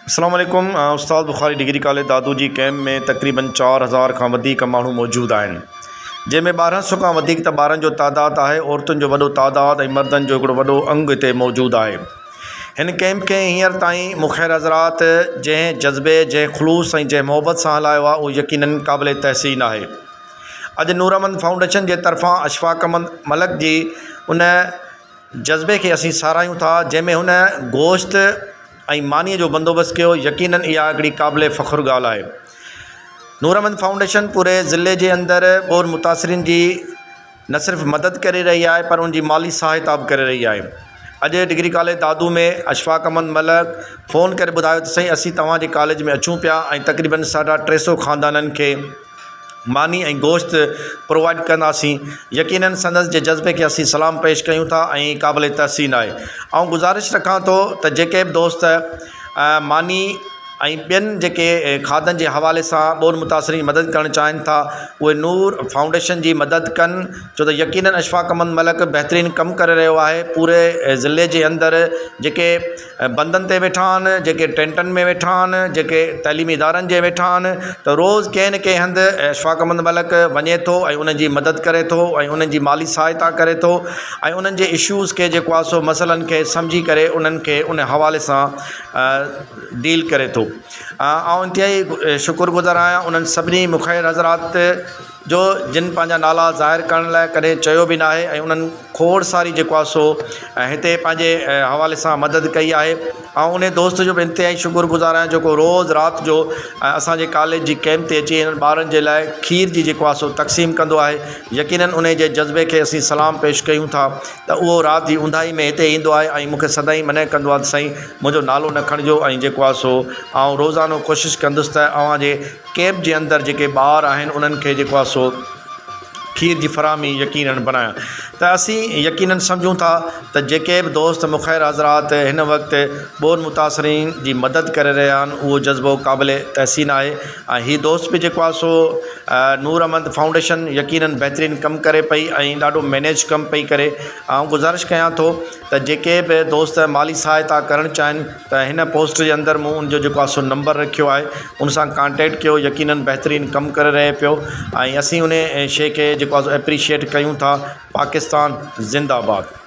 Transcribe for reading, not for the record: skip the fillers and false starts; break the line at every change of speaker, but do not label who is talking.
اسلام عليڪم استاد بخاري ڊگري ڪاليج دادو جي ڪئمپ ۾ تقريبن 4000 کان وڌيڪ ماڻهو موجود آهن جنهن ۾ 1200 کان وڌيڪ ته ٻارن جو تعداد آهي عورتن جو وڏو تعداد ۽ مردن جو هڪڙو وڏو انگ هتي موجود آهي هن ڪئمپ کي هينئر تائين مخير حضرات جنهن جذبي جنهن خلوص ۽ جنهن محبت سان هلايو آهي اهو يقينن قابل تحسين آهي اڄ نور احمد فائونڊيشن جي طرفان اشفاق احمد ملڪ جي ان جذبي کي اسين ساراهيون ٿا جنهن ۾ هن گوشت ۽ مانيء جو بندوبست ڪيو يقينن اها هڪڙي قابل فخر ڳالهه آهي. نور احمد فائونڊيشن پوري ضلعي جي اندر ٻوڏ متاثرين جي نه صرف مدد ڪري رهي آهي پر ان جي مالي سهائتا به ڪري رهي آهي. اڄ ڊگري ڪاليج دادو ۾ اشفاق احمد ملڪ فون ڪري ٻڌايو ته سائين اسين توهان جي ڪاليج ۾ اچون پيا ۽ تقريبن ساڍا ٽي سو خاندانن کي ماني ۽ گوشت پرووائيڊ ڪنداسين يقينن سندس جي جذبي کي اسين سلام پيش ڪيون ٿا ۽ قابل تحسين آهي آئون گذارش رکان ٿو ته جيڪي به دوست ماني ۽ ٻين جيڪي کاڌن جي حوالي سان ٻوڏ متاثرين جي مدد ڪرڻ چاهين ٿا اهي نور فائونڊيشن جي مدد ڪن ڇو ته يقينن اشفاق احمد ملڪ بهترين ڪم ڪري رهيو آهي پوري ضلعي جي اندر جيڪي بندن تي ويٺا آهن، جيڪي ٽينٽن ۾ ويٺا آهن، جيڪي تعليمي ادارن جي ويٺا آهن ته روز ڪنهن نه ڪنهن هنڌ اشفاق احمد ملڪ وڃي ٿو ۽ انهن جي مدد ڪري ٿو ۽ انهن جي مالي سهائتا ڪري ٿو ۽ انهن جي اشوز کي جيڪو آهي سو مسئلن کي سمجهي ڪري انهن کي ان حوالي سان ڊيل ڪري ٿو. آئون انتهائي شڪر گذار آهيان انهن سڀني مخير حضرات جو جن پنهنجا نالا ظاهر ڪرڻ لاء ڪڏهن چيو به ناهي ۽ انهن کوڙ ساري جيڪو آهي سو هتي پنهنجي حوالي سان مدد ڪئي آهي آئون انهي دوست جو به انتهائي شڪر گذار آهيان جيڪو روز رات جو اسان جي ڪاليج جي ڪئمپ تي اچي هنن ٻارن جي لاء کير جي جيڪو آهي سو تقسيم ڪندو آهي يقينن انهي جي جذبي کي اسين سلام پيش ڪيون ٿا ته اهو رات جي اونداهي ۾ هتي ايندو آهي ۽ مون کي سدائين منع ڪندو آهي ته سائين منهنجو نالو نه کڻجو ۽ جيڪو آهي سو آئون روزانو ڪوشش ڪندس ته اوهان جي ڪئمپ جي اندر جيڪي ٻار آهن انهن کي جيڪو آهي سو کير جي فراهمي يقينن بنايان ته اسين يقينن سمجهون ٿا ته جيڪي به دوست مخير حضرات هن وقت ٻوڏ متاثرين جي مدد ڪري رهيا آهن اهو جذبو قابل تحسين آهي ۽ هي دوست به جيڪو آهي سو نور احمد فائونڊيشن يقينن بهترين ڪم ڪري پئي ۽ ڏاڍو مينيج ڪم پئي ڪري آئون گذارش ڪيان ٿو ته جيڪي به دوست مالي سهائتا ڪرڻ چاهين ته هن پوسٽ جي اندر مون ان جو جيڪو آهي سو نمبر رکيو آهي ان سان ڪانٽيڪٽ ڪيو يقينن بهترين ڪم ڪري رهي پيو ۽ اسين ان شي کي جيڪو آهي سو اپريشيئيٽ ڪيون ٿا پاڪستان زنده آباد.